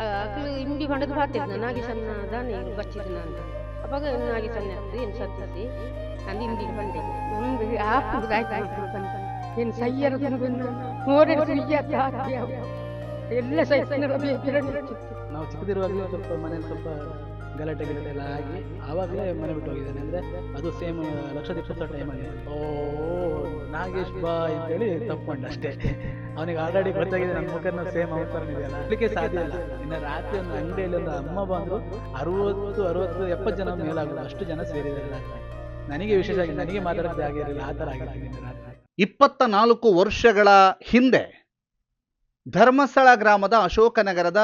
ಅಕ್ಲು ಇಂಬಿ ಪಂಡದು ಪಾತಿದ್ನ ನಾಗಿ ಸಣ್ಣ ದಾನೆ ಬಚ್ಚಿದ್ ನಾನು ಅಪಗ ನಾಗಿ ಸಣ್ಣ ಏನು ಸತ್ತಿಸಿ ಅಂದು ಇಂಬಿ ಪಂಡೆ ಒಂದು ಆಪುಂಡು ಆಯ್ತು ಏನು ಸಯ್ಯರ ಎಲ್ಲ ನಾವು ಚಿಕ್ಕದಿರುವಾಗಲೇ ಸ್ವಲ್ಪ ಮನೇಲಿ ಸ್ವಲ್ಪ ಗಲಾಟೆ ಗಿಲಾಟೆ ಎಲ್ಲ ಆಗಿ ಆವಾಗಲೇ ಮನೆ ಬಿಟ್ಟು ಹೋಗಿದ್ದಾನೆ. ಅಂದರೆ ಅದು ಸೇಮ್ ಲಕ್ಷದೀಪೋತ್ಸವ ಟೈಮಲ್ಲಿ. ಓ ನಾಗೇಶ್ ಬಾಯ್ ಅಂತೇಳಿ ತಪ್ಕೊಂಡ ಅಷ್ಟೇ. ಅವನಿಗೆ ಆಲ್ರೆಡಿ ಗೊತ್ತಾಗಿದೆ ನನ್ನ ಮುಖನ ಸೇಮ್ ಅವನ ಥರನೇ ಇದೆಯಲ್ಲ. ಅಲ್ಲಿಗೆ ಸಾಧ್ಯ ಇಲ್ಲ. ಇನ್ನು ರಾತ್ರಿ ಒಂದು ಅಂಗಡಿಯಲ್ಲಿ ಒಂದು ಅಮ್ಮ ಬಂದರು 60 60 70 ಜನ ಮೇಲಾಗಲ್ಲ ಅಷ್ಟು ಜನ ಸೇರಿದ್ದಾರೆ ರಾತ್ರಿ. ನನಗೆ ವಿಶೇಷವಾಗಿ ನನಗೆ ಮಾತಾಡೋದು ಆಗಿರಲಿಲ್ಲ, ಆ ಥರ ಆಗಿತ್ತು ನಿನ್ನೆ ರಾತ್ರಿ. 24 ವರ್ಷಗಳ ಹಿಂದೆ ಧರ್ಮಸ್ಥಳ ಗ್ರಾಮದ ಅಶೋಕನಗರದ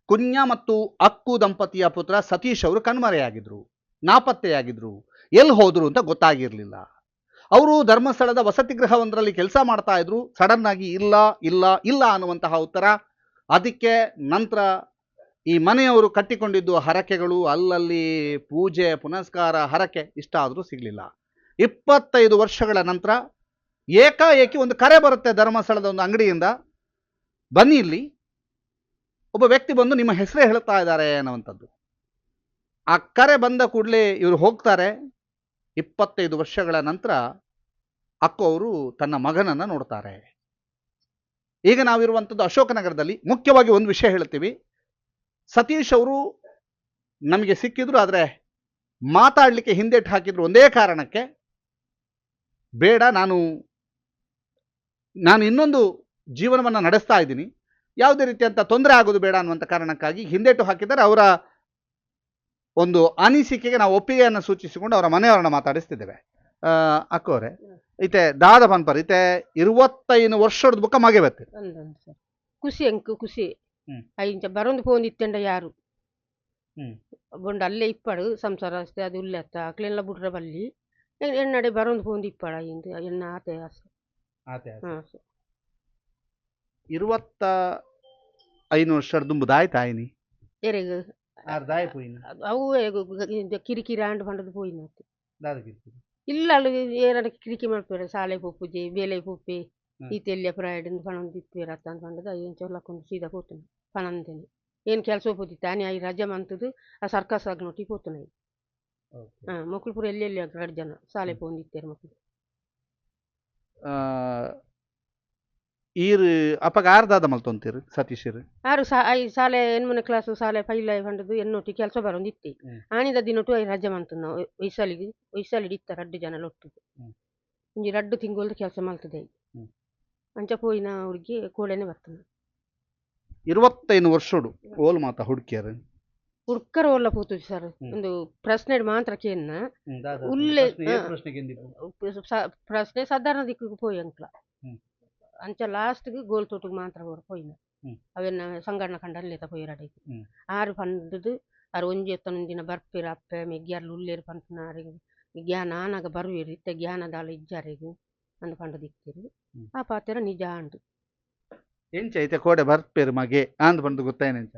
ಕುನ್ಯ ಮತ್ತು ಅಕ್ಕು ದಂಪತಿಯ ಪುತ್ರ ಸತೀಶ್ ಅವರು ಕಣ್ಮರೆಯಾಗಿದ್ರು, ನಾಪತ್ತೆಯಾಗಿದ್ರು. ಎಲ್ಲಿ ಹೋದ್ರು ಅಂತ ಗೊತ್ತಾಗಿರಲಿಲ್ಲ. ಅವರು ಧರ್ಮಸ್ಥಳದ ವಸತಿ ಗೃಹವೊಂದರಲ್ಲಿ ಕೆಲಸ ಮಾಡ್ತಾ ಇದ್ರು. ಸಡನ್ ಆಗಿ ಇಲ್ಲ ಇಲ್ಲ ಇಲ್ಲ ಅನ್ನುವಂತಹ ಉತ್ತರ. ಅದಕ್ಕೆ ನಂತರ ಈ ಮನೆಯವರು ಕಟ್ಟಿಕೊಂಡಿದ್ದು ಹರಕೆಗಳು, ಅಲ್ಲಲ್ಲಿ ಪೂಜೆ ಪುನಸ್ಕಾರ ಹರಕೆ ಇಷ್ಟ ಆದರೂ ಸಿಗಲಿಲ್ಲ. 25 ವರ್ಷಗಳ ನಂತರ ಏಕಾಏಕಿ ಒಂದು ಕರೆ ಬರುತ್ತೆ ಧರ್ಮಸ್ಥಳದ ಒಂದು ಅಂಗಡಿಯಿಂದ, ಬನ್ನಿ ಇಲ್ಲಿ ಒಬ್ಬ ವ್ಯಕ್ತಿ ಬಂದು ನಿಮ್ಮ ಹೆಸರೇ ಹೇಳ್ತಾ ಇದ್ದಾರೆ ಅನ್ನುವಂಥದ್ದು. ಆ ಕರೆ ಬಂದ ಕೂಡಲೇ ಇವರು ಹೋಗ್ತಾರೆ. 25 ವರ್ಷಗಳ ನಂತರ ಅಕ್ಕು ಅವರು ತನ್ನ ಮಗನನ್ನು ನೋಡ್ತಾರೆ. ಈಗ ನಾವಿರುವಂಥದ್ದು ಅಶೋಕನಗರದಲ್ಲಿ. ಮುಖ್ಯವಾಗಿ ಒಂದು ವಿಷಯ ಹೇಳ್ತೀವಿ, ಸತೀಶ್ ಅವರು ನಮಗೆ ಸಿಕ್ಕಿದ್ರು, ಆದರೆ ಮಾತಾಡಲಿಕ್ಕೆ ಹಿಂದೇಟು ಹಾಕಿದ್ರು ಒಂದೇ ಕಾರಣಕ್ಕೆ, ಬೇಡ ನಾನು ನಾನು ಇನ್ನೊಂದು ಜೀವನವನ್ನು ನಡೆಸ್ತಾ ಇದ್ದೀನಿ, ಯಾವುದೇ ರೀತಿಯಂಥ ತೊಂದರೆ ಆಗೋದು ಬೇಡ ಅನ್ನುವಂಥ ಕಾರಣಕ್ಕಾಗಿ ಹಿಂದೇಟು ಹಾಕಿದ್ದಾರೆ. ಅವರ ಒಂದು ಅನಿಸಿಕೆಗೆ ನಾವು ಒಪ್ಪಿಗೆಯನ್ನು ಸೂಚಿಸಿಕೊಂಡು ಅವರ ಮನೆಯವರನ್ನ ಮಾತಾಡಿಸ್ತಿದ್ದೇವೆ. ಅಕ್ಕೋರೆ, ಇತ್ತೆ ದಾದ ಪನ್ಪರ್ ಇತ್ತೆ 25 ವರ್ಷದ ಬುಕ್ಕ ಮಗೆ ಬತ್ತೆ ಸರ್. ಖುಷಿ ಅಂಕು ಖುಷಿ ಐಂಚ ಬರೊಂದು ಫೋನ್ ಇತ್ತೆಂಡ ಯಾರು ಬೊಂಡ ಅಲ್ಲೇ ಇಪ್ಪಡು ಸಂಸಾರ ಅಷ್ಟೇ ಅದು ಉಲ್ಲೆತ್ತ ಅಕ್ಲೆಲ್ಲ ಬುಡ್ರ ಬಲ್ಲಿ ಎನ್ನಡೆ ಬರೊಂದು ಫೋನ್ ಇಪ್ಪಡ ಇಂದು ಎನ್ನ ಆತೆ ಆಸೆ. ಹಾಂ ಸರ್. 25 ವರ್ಷದ ದುಂಬುದಾಯ್ತಾ ಆಯ್ನಿ ಎರೆಗ್ ಅವು ಕಿರಿಕಿರಿ ಆಂಡ್ ಪಂಡದು ಪೋಯಿನ ಇಲ್ಲ ಅಲ್ಲಿ ಏನಾರ ಕಿರಿಕಿ ಮಲ್ಪೆರ ಶಾಲೆ ಪೋಪುಜೆ ಬೇಲೆ ಪೋಪೆ ಈತೆಲ್ಲ ಪ್ರಾಯಡ್ ಪಣೊಂದು ಇಪ್ಪೇರ ಅತ್ತ ಅಂತ ಪಂಡದು ಏನು ಚೊಲ್ಲಕೊಂಡು ಸೀದಾ ಪೋತುನು ಪಣಂದೇನೆ ಏನು ಕೆಲಸ ಪೋತಿತ್ತು ಆನೆ I ರಜೆ ಮಂತದು ಆ ಸರ್ಕಸ್ ಆಗಿ ನೋಟಿ ಪೋತುನ. ಹಾಂ ಮಕ್ಕಳು ಪೂರ ಎಲ್ಲೆಲ್ಲಿ ಎರಡು ಜನ ಶಾಲೆ ಪೋಂದಿತ್ತೇರು ಮಕ್ಕಳು. ಈರ್ ಅಪ್ಪಗ ಆರ್ದಾದ ಮಲ್ತೊಂತೀರು ಸತೀಶರು? ಆರು ಸಾ I ಶಾಲೆ ಎನ್ಮೂರನೇ ಕ್ಲಾಸು ಶಾಲೆ ಫೈಲ್ ಪಂಡದು ಎನ್ನೊಟ್ಟಿ ಕೆಲಸ ಬರೋಂದಿತ್ತಿ ಆನಿದ ದಿನೊಟ್ಟು I ರಜೆ ಮಂತು ನಾವು ವೈಸಾಲಿಗೆ ವೈಸಾಲಿಡ್ ಇತ್ತ ರಡ್ಡು ಜನ ಲೊಟ್ಟು ಒಂಜಿ ರಡ್ಡು ತಿಂಗೊಲ್ದು ಕೆಲಸ ಮಲ್ತದೆ ಅಂಚ ಪೋಯಿನ ಹುಡುಗಿ ಕೋಡೆನೆ ಬರ್ತನ. 25 ವರ್ಷಡು ಓಲ್ ಮಾತ ಹುಡುಕಿಯರು ಹುಡ್ಕರ ಓಲ್ಲ ಪೋತು ಸರ್. ಒಂದು ಪ್ರಶ್ನೆ ಮಾತ್ರ ಕೇನ್ನ ಉಲ್ಲೆ ಪ್ರಶ್ನೆ ಸಾಧಾರಣ ದಿಕ್ಕಿಗೆ ಪೋಯಿ ಅಂಕ್ಲ ಅಂಚ ಲಾಸ್ಟ್ಗೆ ಗೋಲ್ ತೋಟಕ್ಕೆ ಮಾತ್ರ ಹೋರ ಪೋಯಿನ ಅವೆನ್ನ ಸಂಗಣ್ಣ ಕಂಡ ಅಲ್ಲೇತ ಪೋಯಿರಾಡ ಆರು ಪಂಡದು ಆರು ಒಂಜಿ ಎತ್ತನೊಂದಿನ ಬರ್ಪೇರು ಅಪ್ಪೆ ಮೆಗ್ಯಾರ್ಲು ಉಲ್ಲೇರು ಪಂಪುನ ಆರಿಗೆ ಜ್ಞಾನ ಆನಾಗ ಬರುವೇರು ಇತ್ತೆ ಜ್ಞಾನದಾಲ ಇಜ್ಜಾರಿಗೆ ಅಂದ್ ಪಂಡದು ಇತ್ತೀರು. ಆ ಪಾತೆರ ನಿಜ ಆಂಡು ಎಂಚ ಐತೆ ಕೋಡೆ ಬರ್ಪೇರು ಮಗೆ ಅಂದ್ ಪಂಡ ಗೊತ್ತಾಯನೆಂಚ?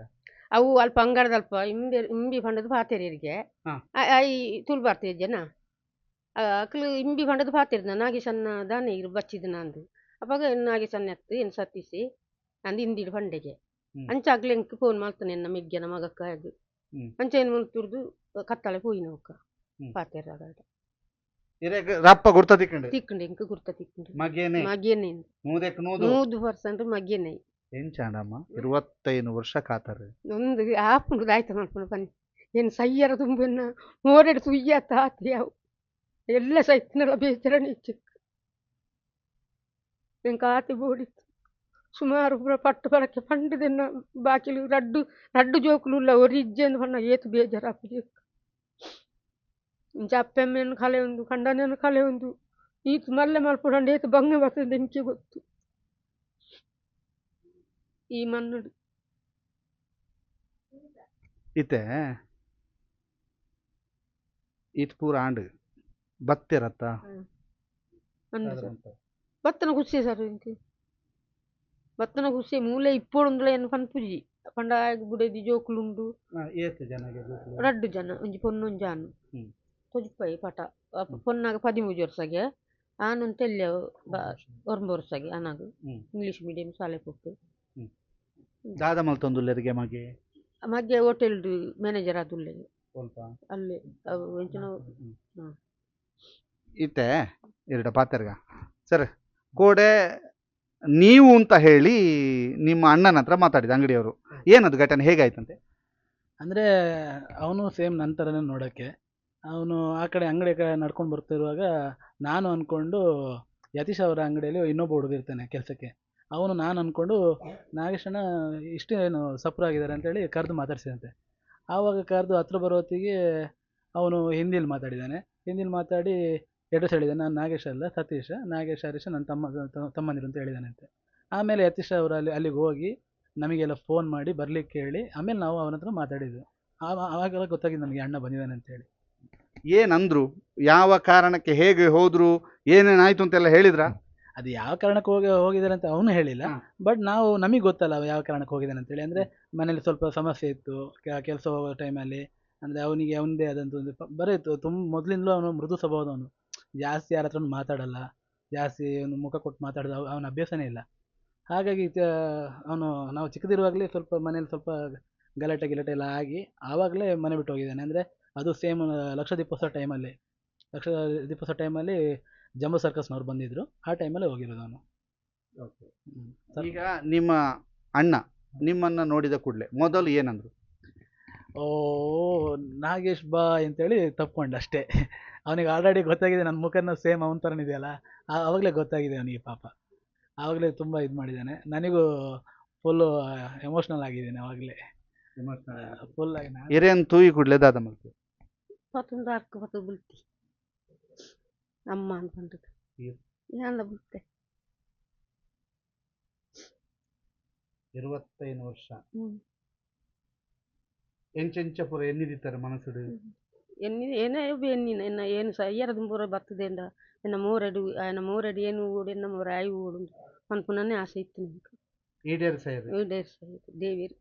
ಅವು ಅಲ್ಪ ಅಂಗಡದ ಅಲ್ಪ ಇಂಬೆ ಇಂಬಿ ಪಂಡದು ಪಾತೆರಿಗೆ I Tulu ಬರ್ತಿದ್ದ ಜನ ಅಕ್ಲು ಇಂಬಿ ಪಂಡದು ಪಾತೆರ್ದ ನಾಗಿ ಸಣ್ಣ ದಾನೆ ಇರು ಬಚ್ಚಿದ ನಂದು ಅಪಗ ನಾಗಿ ಸಣ್ಣ ಎತ್ತು ಏನು ಸತೀಸಿ ಅಂದು ಇಂದಿಡು ಪಂಡೆಗೆ ಅಂಚ ಅಗ್ಲೆ ಎಂಕ್ ಫೋನ್ ಮಲ್ತನೆ ಎನ್ನ ಮೆಗ್ಗೆನ ಮಗಕ್ಕ ಅದು ಅಂಚ ಏನು ಮಲ್ತುರ್ದು ಕತ್ತಾಳೆ ಪೋಯಿನ ಒಕ್ಕ ಪಾತೆರ ರಪ್ಪ ಗುರ್ತ ತಿಕ್ಕಂಡು ತಿಕ್ಕಂಡು ಎಂಕ್ ಗುರ್ತ ತಿಕ್ಕಂಡು ಮಗೇನೆ ಮಗೇನೆ 100% ಮಗೇನೆ. ಎಂಚಾಂಡಮ್ಮ 25 ವರ್ಷ ಕಾತಾರೆ ಒಂದು ಆಪುಂಡು ಆಯ್ತು ಮಲ್ಪುಂಡು ಬನ್ನಿ ಏನು ಸಯ್ಯರ ತುಂಬೆನ್ನ ಮೋರೆಡ್ ಸುಯ್ಯ ತಾತಿ ಅವು ಎಲ್ಲ ಸೈತ್ನಲ್ಲ ಬೇಜಾರನೆ ಇತ್ತು ಎಂಕ್ ಆತಿ ಬೋಡಿತ್ತು ಸುಮಾರು ಪೂರ ಪಟ್ಟು ಪರಕ್ಕೆ ಪಂಡದೆನ್ನ ಬಾಕಿಲು ರಡ್ಡು ರಡ್ಡು ಜೋಕುಲು ಉಲ್ಲ ಒರಿ ಇಜ್ಜೆಂದು ಪಂಡ ಏತು ಬೇಜಾರಾಪುಜಿ. ಇಂಚ ಅಪ್ಪೆಮ್ಮೆಯನ್ನು ಕಲೆ ಒಂದು ಕಂಡನೆಯನ್ನು ಕಲೆ ಒಂದು ಈತು ಮಲ್ಲೆ ಮಲ್ಪುಂಡು ಏತು ಬಂಗ ಬರ್ತದೆ ಎಂಕೆ ಗೊತ್ತು ಈ ಮಣ್ಣುಡು. ಇತ್ತೆ ಈತ್ ಪೂರ ಆಂಡ್ ಬತ್ತಿರತ್ತ ಬತ್ತನ ಖುಷಿ ಸರ್ ಇಂಕೆ ಬತ್ತನ ಖುಷಿ ಮೂಲೆ ಇಪ್ಪೊಡುಂದುಲ ಏನು ಪನ್ಪುಜಿ ಪಂಡ ಬುಡೆದಿ ಜೋಕುಲುಂಡು ರಡ್ಡು ಜನ ಒಂಜಿ ಪೊಣ್ಣು ಒಂಜಿ ಆನು ತೊಜಿಪೈ ಪಟ ಪೊನ್ನಾಗ 13 ವರ್ಷಗೆ ಆನೊಂದು ತೆಲ್ಯ 9 ವರ್ಷಗೆ ಆನಾಗ ಇಂಗ್ಲೀಷ್ ಮೀಡಿಯಂ ಶಾಲೆ ಪೋಪೆ. ದಾದ ಮಲ್ತೊಂದುಲ್ಲೆರ್ಗೆ ಮಗೆ? ಮಗೆ ಹೋಟೆಲ್ ಮ್ಯಾನೇಜರ್ ಆದುಲ್ಲೆ. ಸ್ವಲ್ಪ ಅಲ್ಲೇ ಅವು ಎಂಚಿನ. ಇತ್ತೆ ಎರಡು ಪಾತೆರ್ಗ ಸರ್ ಕೋಡೆ ನೀವು ಅಂತ ಹೇಳಿ ನಿಮ್ಮ ಅಣ್ಣನ ಹತ್ರ ಮಾತಾಡಿದ ಅಂಗಡಿಯವರು, ಏನದು ಘಟನೆ ಹೇಗಾಯ್ತಂತೆ? ಅಂದರೆ ಅವನು ಸೇಮ್ ನನ್ನ ಥರನೇ ನೋಡೋಕ್ಕೆ. ಅವನು ಆ ಕಡೆ ಅಂಗಡಿ ಕಡೆ ನಡ್ಕೊಂಡು ಬರ್ತಿರುವಾಗ ನಾನು ಅಂದ್ಕೊಂಡು ಯತೀಶ್ ಅವರ ಅಂಗಡಿಯಲ್ಲಿ ಇನ್ನೊಬ್ಬ ಹುಡುಗ ಇರ್ತಾನೆ ಕೆಲಸಕ್ಕೆ, ಅವನು ನಾನು ಅಂದ್ಕೊಂಡು ನಾಗೇಶಣ್ಣ ಇಷ್ಟೇನು ಸಪ್ರಾಗಿದ್ದಾರೆ ಅಂತೇಳಿ ಕರೆದು ಮಾತಾಡ್ಸಿದಂತೆ. ಆವಾಗ ಕರೆದು ಹತ್ರ ಬರೋ ಹೊತ್ತಿಗೆ ಅವನು ಹಿಂದಿಲಿ ಮಾತಾಡಿದ್ದಾನೆ. ಹಿಂದಿಲಿ ಮಾತಾಡಿ ಅಡ್ರೆಸ್ ಹೇಳಿದ್ದಾನೆ, ನಾನು ನಾಗೇಶ್ ಅಲ್ಲ ಸತೀಶ, ನಾಗೇಶ್ ಹರೀಶ ನನ್ನ ತಮ್ಮಂದಿರು ಅಂತ ಹೇಳಿದ್ದಾನಂತೆ. ಆಮೇಲೆ ಯತೀಶ್ ಅವರು ಅಲ್ಲಿಗೆ ಹೋಗಿ ನಮಗೆಲ್ಲ ಫೋನ್ ಮಾಡಿ ಬರಲಿಕ್ಕೆ ಹೇಳಿ ಆಮೇಲೆ ನಾವು ಅವನ ಹತ್ರ ಮಾತಾಡಿದ್ದು. ಆವಾಗೆಲ್ಲ ಗೊತ್ತಾಗಿದ್ದು ನಮಗೆ ಅಣ್ಣ ಬಂದಿದ್ದಾನೆ ಅಂತೇಳಿ. ಏನಂದ್ರು, ಯಾವ ಕಾರಣಕ್ಕೆ ಹೇಗೆ ಹೋದ್ರು, ಏನೇನಾಯ್ತು ಅಂತೆಲ್ಲ ಹೇಳಿದ್ರಾ? ಅದು ಯಾವ ಕಾರಣಕ್ಕೆ ಹೋಗಿದ್ದಾರೆ ಅಂತ ಅವನು ಹೇಳಿಲ್ಲ. ಬಟ್ ನಮಗೆ ಗೊತ್ತಲ್ಲ ಅವ ಯಾವ ಕಾರಣಕ್ಕೆ ಹೋಗಿದ್ದಾನೆ ಅಂತೇಳಿ. ಅಂದರೆ ಮನೇಲಿ ಸ್ವಲ್ಪ ಸಮಸ್ಯೆ ಇತ್ತು, ಕೆಲಸ ಹೋಗೋ ಟೈಮಲ್ಲಿ. ಅಂದರೆ ಅವನಿಗೆ ಅವನದೇ ಆದಂಥ ಒಂದು ಬರೀ ತುಂಬ ಮೊದಲಿಂದಲೂ ಅವನು ಮೃದು ಸ್ವಭಾವದವನು, ಜಾಸ್ತಿ ಯಾರ ಹತ್ರನೂ ಮಾತಾಡಲ್ಲ, ಜಾಸ್ತಿ ಅವನು ಮುಖ ಕೊಟ್ಟು ಮಾತಾಡೋದು ಅವನ ಅಭ್ಯಾಸನೇ ಇಲ್ಲ. ಹಾಗಾಗಿ ಅವನು ನಾವು ಚಿಕ್ಕದಿರುವಾಗಲೇ ಸ್ವಲ್ಪ ಮನೇಲಿ ಸ್ವಲ್ಪ ಗಲಾಟೆ ಗಿಲಾಟೆ ಎಲ್ಲ ಆಗಿ ಆವಾಗಲೇ ಮನೆ ಬಿಟ್ಟು ಹೋಗಿದ್ದಾನೆ. ಅಂದರೆ ಅದು ಸೇಮ್ ಲಕ್ಷ ದೀಪೋತ್ಸವ ಟೈಮಲ್ಲಿ, ಲಕ್ಷ ದೀಪೋತ್ಸವ ಟೈಮಲ್ಲಿ ಜಂಬೋ ಸರ್ಕಸ್ನವ್ರು ಬಂದಿದ್ದರು, ಆ ಟೈಮಲ್ಲೇ ಹೋಗಿರೋದು ಅವನು. ಈಗ ನಿಮ್ಮ ಅಣ್ಣ ನಿಮ್ಮನ್ನು ನೋಡಿದ ಕೂಡಲೇ ಮೊದಲು ಏನಂದ್ರು? ಓ ನಾಗೇಶ್ ಬಾಯ್ ಅಂತೇಳಿ ತಪ್ಕೊಂಡ ಅಷ್ಟೇ. ಅವನಿಗೆ ಆಲ್ರೆಡಿ ಗೊತ್ತಾಗಿದೆ ನನ್ನ ಮುಖನ ಸೇಮ್ ಅವನ ಥರನೇ ಇದೆಯಲ್ಲ, ಆವಾಗಲೇ ಗೊತ್ತಾಗಿದೆ ಅವನಿಗೆ ಪಾಪ. ಆವಾಗಲೇ ತುಂಬ ಇದು ಮಾಡಿದ್ದಾನೆ. ನನಗೂ ಫುಲ್ಲು ಎಮೋಷ್ನಲ್ ಆಗಿದ್ದೇನೆ ಆವಾಗಲೇ ಫುಲ್ ಆಗಿ. ನಾನು ಹಿರಿಯನ್ ತೂಯಿ ಕೂಡಲೇ ದಾದ ಮಲ್ತು ಪತ್ತೊಂದು ಅರ್ಕ ಪತ್ತು ಬುಲ್ತಿ ಅಮ್ಮ ಅಂತ ಏನ ಬುಲ್ತೆ. 25 ವರ್ಷ ಎಂಚೆಂಚ ಪೂರ ಎನ್ನಿದಿತ್ತಾರೆ ಮನಸ್ಸುಡು? ಎನ್ನಿ ಏನೇ ಎನ್ನಿನ ಎನ್ನ ಏನು ಸಹ ಏರದು ಪೂರ ಬರ್ತದೆಂಡ ಎನ್ನ ಮೋರಡು ಆಯನ ಮೋರಡು ಏನು ಓಡು ಎನ್ನ ಮೋರ ಆಯಿ ಓಡು ಪನ್ಪುನನೇ ಆಸೆ ಇತ್ತು ನಿಮ್ಗೆ. ಈಡೇರಿಸಾಯರು? ಈಡೇರ್ಸಾಯರು ದೇವಿರು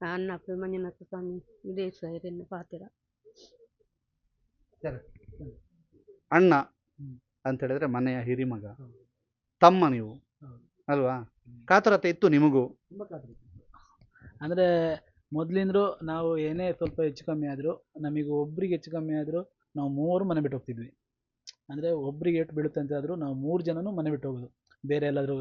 ಅಣ್ಣಪ್ಪ ಮಂಜುನಾಥ ಸ್ವಾಮಿ ಈಡೇರ್ಸಾಯರು ಎನ್ನ ಪಾತೆರ. ಅಣ್ಣ ಅಂತ ಹೇಳಿದ್ರೆ ಮನೆಯ ಹಿರಿಮಗ, ತಮ್ಮ ನೀವು ಅಲ್ವಾ? ಕಾತುರತೆ ಇತ್ತು ನಿಮಗೂ? ತುಂಬ ಕಾತುರ ಇತ್ತು. ಅಂದರೆ ಮೊದಲಿಂದಲೂ ನಾವು ಏನೇ ಸ್ವಲ್ಪ ಹೆಚ್ಚು ಕಮ್ಮಿ ಆದರೂ, ನಮಗೆ ಒಬ್ರಿಗೆ ಹೆಚ್ಚು ಕಮ್ಮಿ ಆದರೂ ನಾವು ಮೂವರು ಮನೆ ಬಿಟ್ಟು ಹೋಗ್ತಿದ್ವಿ. ಅಂದರೆ ಒಬ್ರಿಗೆ ಏಟು ಬೀಳುತ್ತೆ ಅಂತ ಆದರೂ ನಾವು ಮೂರು ಜನನೂ ಮನೆ ಬಿಟ್ಟು ಹೋಗೋದು, ಬೇರೆ ಎಲ್ಲಾದರೂ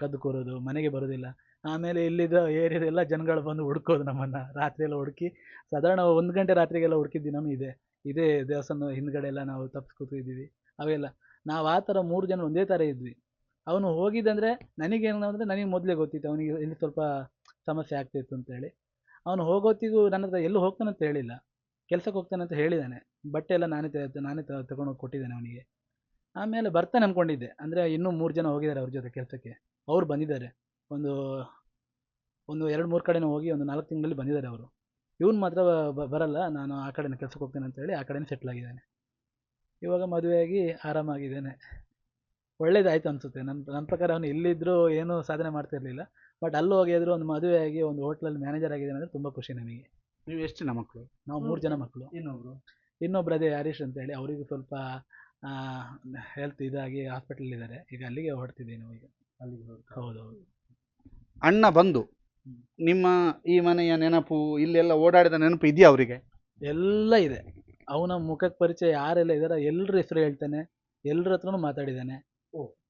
ಕದ್ದು ಕೂರೋದು, ಮನೆಗೆ ಬರೋದಿಲ್ಲ. ಆಮೇಲೆ ಇಲ್ಲಿದ್ದ ಏರಿಯಾದ ಎಲ್ಲ ಜನಗಳು ಬಂದು ಹುಡ್ಕೋದು ನಮ್ಮನ್ನು, ರಾತ್ರಿ ಎಲ್ಲ ಹುಡುಕಿ ಸಾಧಾರಣ 1 ಗಂಟೆ ರಾತ್ರಿಗೆಲ್ಲ ಹುಡುಕಿದ ದಿನವೂ ಇದೆ. ಇದೇ ದೇವಸ್ಥಾನದ ಹಿಂದ್ಗಡೆ ಎಲ್ಲ ನಾವು ತಪ್ಪಿಸ್ ಕೂತಿದ್ದೀವಿ ಅವೆಲ್ಲ. ನಾವು ಆ ಥರ 3 ಜನ ಒಂದೇ ಥರ ಇದ್ವಿ. ಅವನು ಹೋಗಿದ್ದಂದರೆ ನನಗೇನು ಅಂದರೆ ನನಗೆ ಮೊದಲೇ ಗೊತ್ತಿತ್ತು ಅವನಿಗೆ ಇಲ್ಲಿ ಸ್ವಲ್ಪ ಸಮಸ್ಯೆ ಆಗ್ತಿತ್ತು ಅಂತೇಳಿ. ಅವನು ಹೋಗೋತ್ತಿಗೂ ನನ್ನ ಹತ್ರ ಎಲ್ಲೂ ಹೋಗ್ತಾನಂತ ಹೇಳಿಲ್ಲ, ಕೆಲ್ಸಕ್ಕೆ ಹೋಗ್ತಾನೆ ಅಂತ ಹೇಳಿದ್ದಾನೆ. ಬಟ್ಟೆ ಎಲ್ಲ ನಾನೇ ತಗೊಂಡೋಗಿ ಕೊಟ್ಟಿದ್ದೇನೆ ಅವನಿಗೆ. ಆಮೇಲೆ ಬರ್ತಾನೆ ಅಂದ್ಕೊಂಡಿದ್ದೆ, ಅಂದರೆ ಇನ್ನೂ 3 ಜನ ಹೋಗಿದ್ದಾರೆ ಅವ್ರ ಜೊತೆ ಕೆಲಸಕ್ಕೆ, ಅವ್ರು ಬಂದಿದ್ದಾರೆ. ಒಂದು 2-3 ಕಡೆನೂ ಹೋಗಿ ಒಂದು 4 ತಿಂಗಳಲ್ಲಿ ಬಂದಿದ್ದಾರೆ ಅವರು. ಇವ್ನು ಮಾತ್ರ ಬರಲ್ಲ, ನಾನು ಆ ಕಡೆನೇ ಕೆಲ್ಸಕ್ಕೆ ಹೋಗ್ತೇನೆ ಅಂತೇಳಿ ಆ ಕಡೆನೇ ಸೆಟ್ಲ್ ಆಗಿದ್ದಾನೆ. ಇವಾಗ ಮದುವೆಯಾಗಿ ಆರಾಮಾಗಿದ್ದಾನೆ. ಒಳ್ಳೇದಾಯ್ತು ಅನಿಸುತ್ತೆ ನನ್ನ ಪ್ರಕಾರ. ಅವನು ಇಲ್ಲಿದ್ದರೂ ಏನೂ ಸಾಧನೆ ಮಾಡ್ತಿರ್ಲಿಲ್ಲ, ಬಟ್ ಅಲ್ಲಿ ಹೋಗಿದ್ರು ಒಂದು ಮದುವೆಯಾಗಿ ಒಂದು ಹೋಟ್ಲಲ್ಲಿ ಮ್ಯಾನೇಜರ್ ಆಗಿದ್ದಾನೆ ಅಂದರೆ ತುಂಬ ಖುಷಿ ನಮಗೆ. ನೀವು ಎಷ್ಟು ಜನ ಮಕ್ಕಳು? ನಾವು 3 ಜನ ಮಕ್ಕಳು. ಇನ್ನೊಬ್ರು? ಇನ್ನೊಬ್ರು ಅದೇ ಹರೀಶ್ ಅಂತೇಳಿ, ಅವರಿಗೂ ಸ್ವಲ್ಪ ಹೆಲ್ತ್ ಇದಾಗಿ ಹಾಸ್ಪಿಟಲ್ ಇದ್ದಾರೆ ಈಗ, ಅಲ್ಲಿಗೆ ಹೊರಡ್ತಿದ್ದೀವಿ ನಾವು ಈಗ. ಅಲ್ಲಿಗೆ ಹೊರಡ್ತಾ. ಹೌದೌದು. ಅಣ್ಣ ಬಂದು ನಿಮ್ಮ ಈ ಮನೆಯ ನೆನಪು, ಇಲ್ಲೆಲ್ಲ ಓಡಾಡಿದ ನೆನಪು ಇದೆಯಾ ಅವರಿಗೆ? ಎಲ್ಲ ಇದೆ. ಅವನ ಮುಖಕ್ಕೆ ಪರಿಚಯ ಯಾರೆಲ್ಲ ಇದ್ದಾರೋ ಎಲ್ಲರ ಹೆಸರು ಹೇಳ್ತಾನೆ, ಎಲ್ಲರ ಹತ್ರನೂ ಮಾತಾಡಿದ್ದಾನೆ.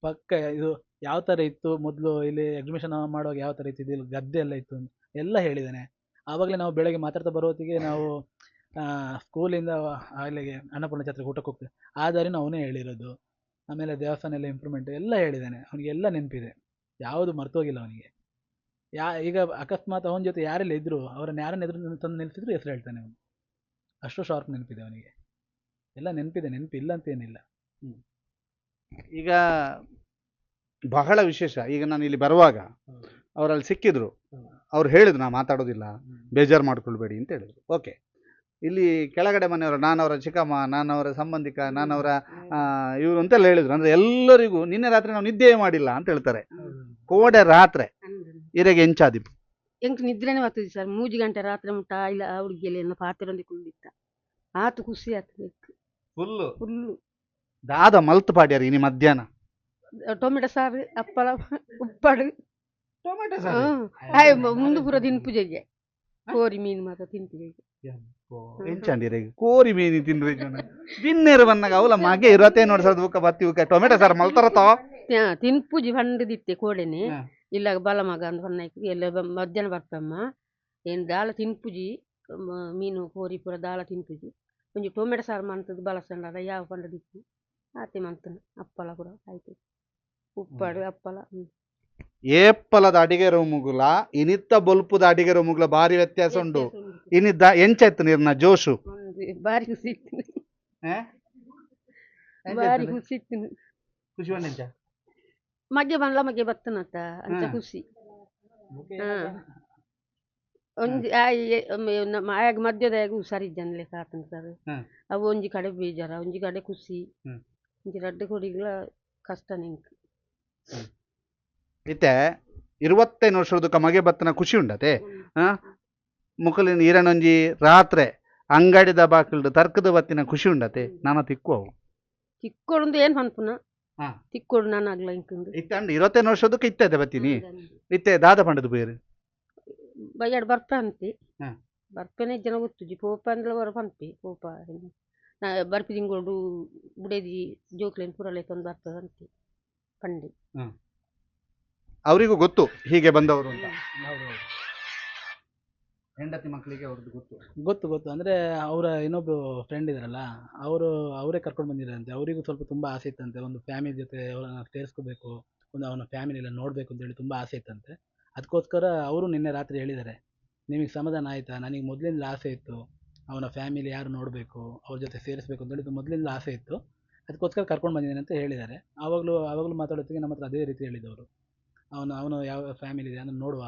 ಪಕ್ಕ ಇದು ಯಾವ ಥರ ಇತ್ತು ಮೊದಲು, ಇಲ್ಲಿ ಅಡ್ಮಿಷನ್ ಮಾಡುವಾಗ ಯಾವ ಥರ ಇತ್ತು, ಇಲ್ಲಿ ಗದ್ದೆ ಎಲ್ಲ ಇತ್ತು ಅಂತ ಎಲ್ಲ ಹೇಳಿದ್ದಾನೆ. ಆವಾಗಲೇ ನಾವು ಬೆಳಗ್ಗೆ ಮಾತಾಡ್ತಾ ಬರೋ ಹೊತ್ತಿಗೆ ನಾವು ಸ್ಕೂಲಿಂದ ಅಲ್ಲಿಗೆ ಅನ್ನಪೂರ್ಣ ಛತ್ರಕ್ಕೆ ಊಟಕ್ಕೆ ಹೋಗ್ತೇವೆ, ಆ ದಾರಿನೂ ಅವನೇ ಹೇಳಿರೋದು. ಆಮೇಲೆ ದೇವಸ್ಥಾನ ಎಲ್ಲ ಇಂಪ್ರೂವ್ಮೆಂಟ್ ಎಲ್ಲ ಹೇಳಿದ್ದಾನೆ, ಅವನಿಗೆಲ್ಲ ನೆನಪಿದೆ, ಯಾವುದು ಮರ್ತೋಗಿಲ್ಲ ಅವನಿಗೆ. ಈಗ ಅಕಸ್ಮಾತ್ ಅವನ ಜೊತೆ ಯಾರೆಲ್ಲ ಇದ್ದರು ಅವರನ್ನು ಯಾರನ್ನ ಎದುರು ತಂದು ನಿಲ್ಲಿಸಿದ್ರು ಹೆಸರು ಹೇಳ್ತಾನೆ ಅವನು, ಅಷ್ಟು ಶಾರ್ಪ್ ನೆನಪಿದೆ ಅವನಿಗೆ, ಎಲ್ಲ ನೆನಪಿದೆ, ನೆನಪಿಲ್ಲ ಅಂತ ಏನಿಲ್ಲ. ಈಗ ಬಹಳ ವಿಶೇಷ, ಈಗ ನಾನು ಇಲ್ಲಿ ಬರುವಾಗ ಅವರಲ್ಲಿ ಸಿಕ್ಕಿದ್ರು, ಅವ್ರು ಹೇಳಿದ್ರು ನಾ ಮಾತಾಡೋದಿಲ್ಲ, ಬೇಜಾರು ಮಾಡ್ಕೊಳ್ಬೇಡಿ ಅಂತ ಹೇಳಿದ್ರು. ಓಕೆ, ಇಲ್ಲಿ ಕೆಳಗಡೆ ಮನೆಯವರು, ನಾನವರ ಚಿಕ್ಕಮ್ಮ, ನಾನವರ ಸಂಬಂಧಿಕ, ನಾನವರ ಇವರು ಅಂತೆಲ್ಲ ಹೇಳಿದ್ರು. ಅಂದ್ರೆ ಎಲ್ಲರಿಗೂ ನಿನ್ನೆ ರಾತ್ರಿ ನಾವು ನಿದ್ದೆ ಮಾಡಿಲ್ಲ ಅಂತ ಹೇಳ್ತಾರೆ. ಕೋಡೆ ರಾತ್ರಿ ಇರೆಗೆ ಎಂಚಾದಿಪ್ಪು ಎಂಕ್ ನಿದ್ರೆನೇ ಬರ್ತದೆ ಸರ್. 3 ಗಂಟೆ ರಾತ್ರಿ ಮುಟ್ಟ ಇಲ್ಲ ಆ ಹುಡುಗಿಯಲ್ಲಿ ಎಲ್ಲ ಪಾತ್ರೆ ಕುಂದಿತ್ತ ಆತು ಖುಷಿ ಆಗ್ತದೆ ಫುಲ್ಲು ಫುಲ್ಲು. ದಾದ ಮಲ್ತ್ ಪಾಡ್ಯಾರ ಇನಿ ಮಧ್ಯಾಹ್ನ ಟೊಮೆಟೊ ಸಾರು, ಹಪ್ಪಳ, ಉಪ್ಪಾಡು. ಟೊಮೆಟೊ ಸಾರು. ಆಯ್ ಮುಂದು ಪೂರ ತಿನ್ಪುಜೆಗೆ ಕೋರಿ ಮೀನು ಮಾತ್ರ ತಿನ್ಪುಜೆಗೆ. ಎಂಚಂಡಿರೆ ಕೋರಿ ಮೀನು ತಿಂದ್ರೆ ಜನ ಬಿನ್ನೇರು ಬಂದಾಗ ಅವಲ ಮಗೆ 25 ವರ್ಷದ ಬುಕ್ಕ ಬತ್ತಿ ಬುಕ್ಕ ಟೊಮೆಟೊ ಸಾರು ಮಲ್ತಾರತೋ. ತಿನ್ಪುಜಿ ಪಂಡದಿತ್ತೆ ಕೋಡೆನೆ. ಹಾ. ಇಲ್ಲ ಬಲ ಮಗ ಅಂದ್ ಪನ್ನೈಕ್ ಎಲ್ಲ ಮಧ್ಯಾಹ್ನ ಬರ್ಪಮ್ಮ ಏನ್ ದಾಲ ತಿನ್ಪುಜಿ, ಮೀನು ಕೋರಿ ಪೂರ ದಾಲ ತಿನ್ಪುಜಿ, ಒಂಜಿ ಟೊಮೆಟೊ ಸಾರು ಮಂತದ್ದು ಬಲಸಂಡದ ಯಾವ ಪಂಡದಿತ್ತು ಆತೆ ಮಂತನ ಅಪ್ಪಲ ಪೂರ ಆಯ್ತು ಉಪ್ಪಾಡು ಅಪ್ಪಲ. ಏಪ್ಪಲದ ಅಡಿಗೆ ರೂಮುಗುಲ ಇನಿತ್ತ ಬೊಲ್ಪುದ ಅಡಿಗೆ ರೂಮುಗುಲ ಬಾರಿ ವ್ಯತ್ಯಾಸ ಉಂಡು. ಇನಿದ್ದ ಎಂಚಾಯ್ತು ನೀರ್ನ ಜೋಶು? ಒಂದು ಬಾರಿ ಖುಷಿ ಇತ್ತು, ಬಾರಿ ಖುಷಿ ಇತ್ತು. ಖುಷಿ ಎಂಚ? ಮಗೆ ಬಂದ್ಲ ಮಗೆ ಬತ್ತನತ್ತ ಅಂಚ. ಹಾ. ಖುಷಿ. ಹಾ. ಒಂಜಿ ಆಯಿ ಒಮ್ಮೆ ನಮ್ಮ ಆಯಾಗ ಮಧ್ಯದಾಗ ಹುಷಾರಿಜ್ಜನ್ಲೆ ಕಾತನ್ ಸರ್. ಹ್ಮ್. ಅವು ಒಂಜಿ ಕಡೆ ಬೇಜಾರ, ಒಂಜಿ ಕಡೆ ಖುಷಿ. ಒಂಜಿ ರಡ್ಡ್ ಕೊಡಿಗ್ಲ ಕಷ್ಟ ನಿಂಕ್. ಇತ್ತೆ 25 ವರ್ಷದ ಮಗೆ ಬತ್ತನ ಖುಷಿ ಉಂಡತೆ. ಆ ಮುಕಲಿನ ಈರನೊಂಜಿ ರಾತ್ರೆ ಅಂಗಡಿದ ಬಾಕಿಲ್ಡು ತರ್ಕದ ಬತ್ತಿನ ಖುಷಿ ಉಂಡತೆ ನಾನ ತಿಕ್ಕು ಅವು. ತಿಕ್ಕೊಡುಂದು ಏನ್ ಪನ್ಪುನ. ಹಾ. ತಿಕ್ಕೊಡು ನಾನು ಆಗ್ಲ ಇಂಕುಂದು. ಇತ್ತೆ ಅಂಡ್ 25 ವರ್ಷದಕ್ಕೆ ಇತ್ತೆ ಬತ್ತೀನಿ ಇತ್ತೆ ದಾದ ಪಂಡದು ಬೇರೆ. ಬಯ್ಯಾಡ್ ಬರ್ಪ ಅಂತಿ. ಹಾ. ಬರ್ಪೆನೆ ಜನ ಗೊತ್ತುಜಿ ಪೋಪ ಅಂದ್ಲ ಹೊರ ಪನ್ಪಿ ಪೋಪ ನಾ ಬರ್ಪಿ ತಿಂಗೊಡು ಬುಡೇದಿ ಜೋಕ್ಲೆನ್ ಪೂರ ಲೆತ್ತೊಂದು ಬರ್ತದ ಅಂತಿ ಪಂಡಿ. ಅವರಿಗೂ ಗೊತ್ತು ಹೀಗೆ ಬಂದವರು ಅಂತ. ಹೌದು. ಹೆಂಡತಿ ಮಕ್ಕಳಿಗೆ ಅವ್ರದ್ದು ಗೊತ್ತು. ಗೊತ್ತು ಗೊತ್ತು. ಅಂದರೆ ಅವರ ಇನ್ನೊಬ್ರು ಫ್ರೆಂಡ್ ಇದಾರಲ್ಲ, ಅವರು ಅವರೇ ಕರ್ಕೊಂಡು ಬಂದಿದ್ದಾರಂತೆ. ಅವರಿಗೂ ಸ್ವಲ್ಪ ತುಂಬ ಆಸೆ ಇತ್ತಂತೆ, ಒಂದು ಫ್ಯಾಮಿಲಿ ಜೊತೆ ಅವರನ್ನ ಸೇರಿಸ್ಕೋಬೇಕು, ಒಂದು ಅವನ ಫ್ಯಾಮಿಲಿ ಎಲ್ಲ ನೋಡಬೇಕು ಅಂತೇಳಿ ತುಂಬ ಆಸೆ ಇತ್ತಂತೆ. ಅದಕ್ಕೋಸ್ಕರ ಅವರು ನಿನ್ನೆ ರಾತ್ರಿ ಹೇಳಿದ್ದಾರೆ, ನಿಮಗೆ ಸಮಾಧಾನ ಆಯಿತಾ, ನನಗೆ ಮೊದಲಿಂದಲೂ ಆಸೆ ಇತ್ತು ಅವನ ಫ್ಯಾಮಿಲಿ ಯಾರು ನೋಡಬೇಕು, ಅವ್ರ ಜೊತೆ ಸೇರಿಸ್ಬೇಕು ಅಂತೇಳಿ ಮೊದಲಿಂದಲೂ ಆಸೆ ಇತ್ತು, ಅದಕ್ಕೋಸ್ಕರ ಕರ್ಕೊಂಡು ಬಂದಿದ್ದೇನೆ ಅಂತ ಹೇಳಿದ್ದಾರೆ. ಆವಾಗಲೂ ಆವಾಗಲೂ ಮಾತಾಡೋತ್ತಿಗೆ ನಮ್ಮ ಹತ್ರ ಅದೇ ರೀತಿ ಹೇಳಿದವರು, ಅವನು ಅವನು ಯಾವ ಫ್ಯಾಮಿಲಿ ಇದೆ ಅದನ್ನು ನೋಡುವ,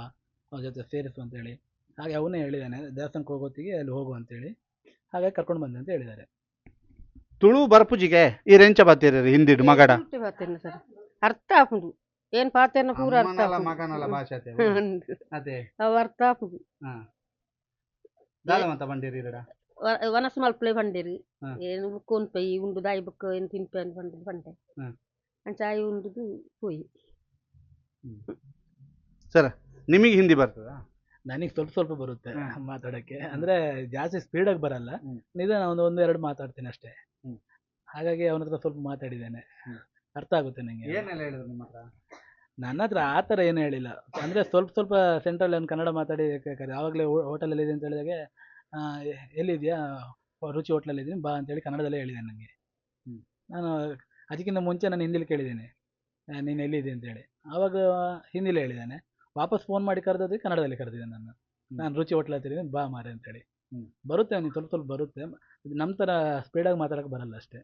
ಅವನ ಜೊತೆ ಸೇರಿಸು ಅಂತೇಳಿ. ಹಾಗೆ ಅವನೇ ಹೇಳಿದ್ದಾನೆ, ದೇವಸ್ಥಾನಕ್ಕೆ ಹೋಗೋತ್ತಿಗೆ ಅಲ್ಲಿ ಹೋಗು ಅಂತೇಳಿ, ಹಾಗಾಗಿ ಕರ್ಕೊಂಡು ಬಂದೆ ಅಂತ ಹೇಳಿದ್ದಾರೆ. ತುಳು ಬರ್ಪುಜಿಗೆ ಈ ರೆಂಚ ಬತ್ತೀರಿ ಹಿಂದಿಡು ಮಗಡ. ಪಾತೆರ್ನ ಸರ್ ಅರ್ಥ ಆಪುಂಡು, ಏನ್ ಪಾತೆರ್ನ ಪೂರ ಅರ್ಥ ಆಪುಂಡು. ಮಗನಲ ಭಾಷೆ. ಅಂದ್. ಅದೇ. ಅವು ಅರ್ಥ ಆಪುಂಡು. ದಾದ ಮತ ಬಂದಿರಿ ಇರಡ? ವನಸ್ ಮಲ್ಪಲೆ ಪಂಡೇರು. ಹಾ. ಏನು ಬುಕ್ಕ ಉನ್ಪೈ ಉಂಡು ದಾಯಿ ಬುಕ್ಕ ಏನು ತಿನ್ಪೆ ಅಂತ ಪಂಡದು ಪಂಡೆ. ಅಂಚ ಆಯಿ ಉಂಡುದು ಪೋಯಿ. ಸರ್ ನಿಮಗೆ ಹಿಂದಿ ಬರ್ತದಾ? ನನಗೆ ಸ್ವಲ್ಪ ಸ್ವಲ್ಪ ಬರುತ್ತೆ ಮಾತಾಡೋಕ್ಕೆ, ಅಂದರೆ ಜಾಸ್ತಿ ಸ್ಪೀಡಾಗಿ ಬರಲ್ಲ. ನಿಧಾನ ಒಂದು ಒಂದು ಎರಡು ಮಾತಾಡ್ತೀನಿ ಅಷ್ಟೇ. ಹಾಗಾಗಿ ಅವನ ಹತ್ರ ಸ್ವಲ್ಪ ಮಾತಾಡಿದ್ದೇನೆ. ಅರ್ಥ ಆಗುತ್ತೆ ನನಗೆ. ಏನೆಲ್ಲ ಹೇಳಿದ್ರು ನಿಮ್ಮ ಹತ್ರ? ನನ್ನ ಹತ್ರ ಆ ಥರ ಏನು ಹೇಳಿಲ್ಲ. ಅಂದರೆ ಸ್ವಲ್ಪ ಸ್ವಲ್ಪ ಸೆಂಟ್ರಲ್ಲಿ ಅವ್ನು ಕನ್ನಡ ಮಾತಾಡಿ ಆವಾಗಲೇ ಹೋಟೆಲಲ್ಲಿ ಇದೆ ಅಂತ ಹೇಳಿದಾಗೆ, ಎಲ್ಲಿದೆಯಾ, ರುಚಿ ಹೋಟ್ಲಲ್ಲಿ ಇದ್ದೀನಿ ಬಾ ಅಂತೇಳಿ ಕನ್ನಡದಲ್ಲೇ ಹೇಳಿದ್ದಾನೆ ನನಗೆ. ನಾನು ಅದಕ್ಕಿಂತ ಮುಂಚೆ ನಾನು ಹಿಂದಿಲಿ ಕೇಳಿದ್ದೇನೆ, ನೀನು ಎಲ್ಲಿದ್ದೆ ಅಂತೇಳಿ. ಆವಾಗ ಹಿಂದಿಲಿ ಹೇಳಿದ್ದಾನೆ. ವಾಪಸ್ ಫೋನ್ ಮಾಡಿ ಕರೆದದ್ದು ಕನ್ನಡದಲ್ಲಿ ಕರೆದಿದ್ದಾನೆ ನಾನು. ನಾನು ರುಚಿ ಹೋಟ್ಲ್ ಹತ್ರ ಇದ್ದೀನಿ ಬಾ ಮಾರೆ ಅಂತೇಳಿ. ಬರುತ್ತೆ ಅವನಿಗೆ ಸ್ವಲ್ಪ ಸ್ವಲ್ಪ ಬರುತ್ತೆ. ಇದು ನಮ್ಮ ಥರ ಸ್ಪೀಡಾಗಿ ಮಾತಾಡೋಕೆ ಬರಲ್ಲ ಅಷ್ಟೇ.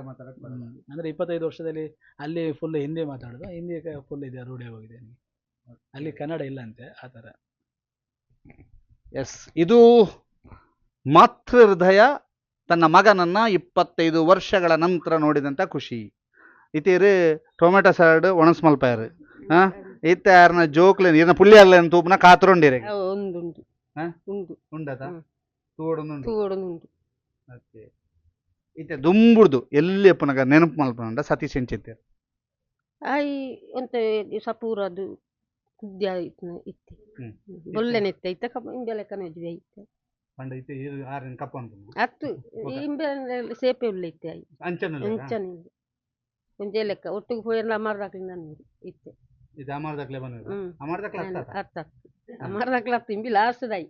ಮಾತಾಡಕ್ ಬರಲ್ಲ. ಅಂದರೆ 25 ವರ್ಷದಲ್ಲಿ ಅಲ್ಲಿ ಫುಲ್ ಹಿಂದಿ ಮಾತಾಡೋದು, ಹಿಂದಿ ಫುಲ್ ಇದೆ, ರೂಢಿ ಹೋಗಿದೆ ಅವನಿಗೆ. ಅಲ್ಲಿ ಕನ್ನಡ ಇಲ್ಲ ಅಂತೆ ಆ ಥರ. ಎಸ್, ಇದು ಮಾತೃ ಹೃದಯ ತನ್ನ ಮಗನನ್ನ 25 ವರ್ಷಗಳ ನಂತರ ನೋಡಿದಂಥ ಖುಷಿ. ಇತೀರು ಟೊಮೆಟೊ ಸಲಾಡ್ ಒಣಸ್ಮಲ್ಪಾಯರು. ಹಾಂ, ಇತ್ತ ಯಾರನ್ನ ಜೋಕ್ಲೇನ್ ಇರ್ನ ಪುಳ್ಳಿ ಅಲ್ಲ ತೂಪನ ಕಾತರೊಂಡಿರೆ. ಅವು ಉಂಡುಂಡು. ಹಾ? ಉಂಡು. ಉಂಡತ? ತೂವೊಡೊಂದುಂಡು. ಇತ್ತೆ ದುಂಬುಡ್ದು ಎಲ್ಲಿ ಪುನಗ ನೆನಪು ಮಲ್ಪುನಂಡ ಸತೀಶ್ ಎಂಚಿತ್ತೆರ್? ಆಯಿ ಒಂತೆ ಸಪೂರದು ಕುದ್ಯ ಇತ್ತೆ. ಬೊಲ್ಲೆನೆ ಇತ್ತೆ ಇತ್ತೆ ಕಬ್ಬ ಇಂಬೆ ಲೆಕ್ಕನೆ ಉಜ್ಜಿ ಇತ್ತೆ. ಪಂಡ ಇತ್ತೆ ಈರ್ ಆರೆನ್ ಕಪ್ಪ ಉಂಟು. ಅತ್ತು. ಇಂಬೆ ಸೇಪೆ ಉಳ್ಳ ಇತ್ತೆ ಆಯಿ. ಅಂಚನೆ. ಅಂಚನೆ ಒಂಜೇ ಲೆಕ್ಕ ಒಟ್ಟಿಗೆ ಪೋಯೆರ್ಲ ಅಮರ್ದಾಕ್ಲಿಂದ ಅನ್ನೋರು ಇತ್ತೆ. ಇದು ಅಮರ್ದಕ್ಲೆ ಬಂದಿದೆ. ಅಮರ್ದಕ್ಲೆ ಅತ್ತ. ಅರ್ಥ ಅಮರ್ದಾಕ್ಲ ಅತ್ತು ಇಂಬಿ ಲಾಸ್ಟ್ ದಾಯಿ.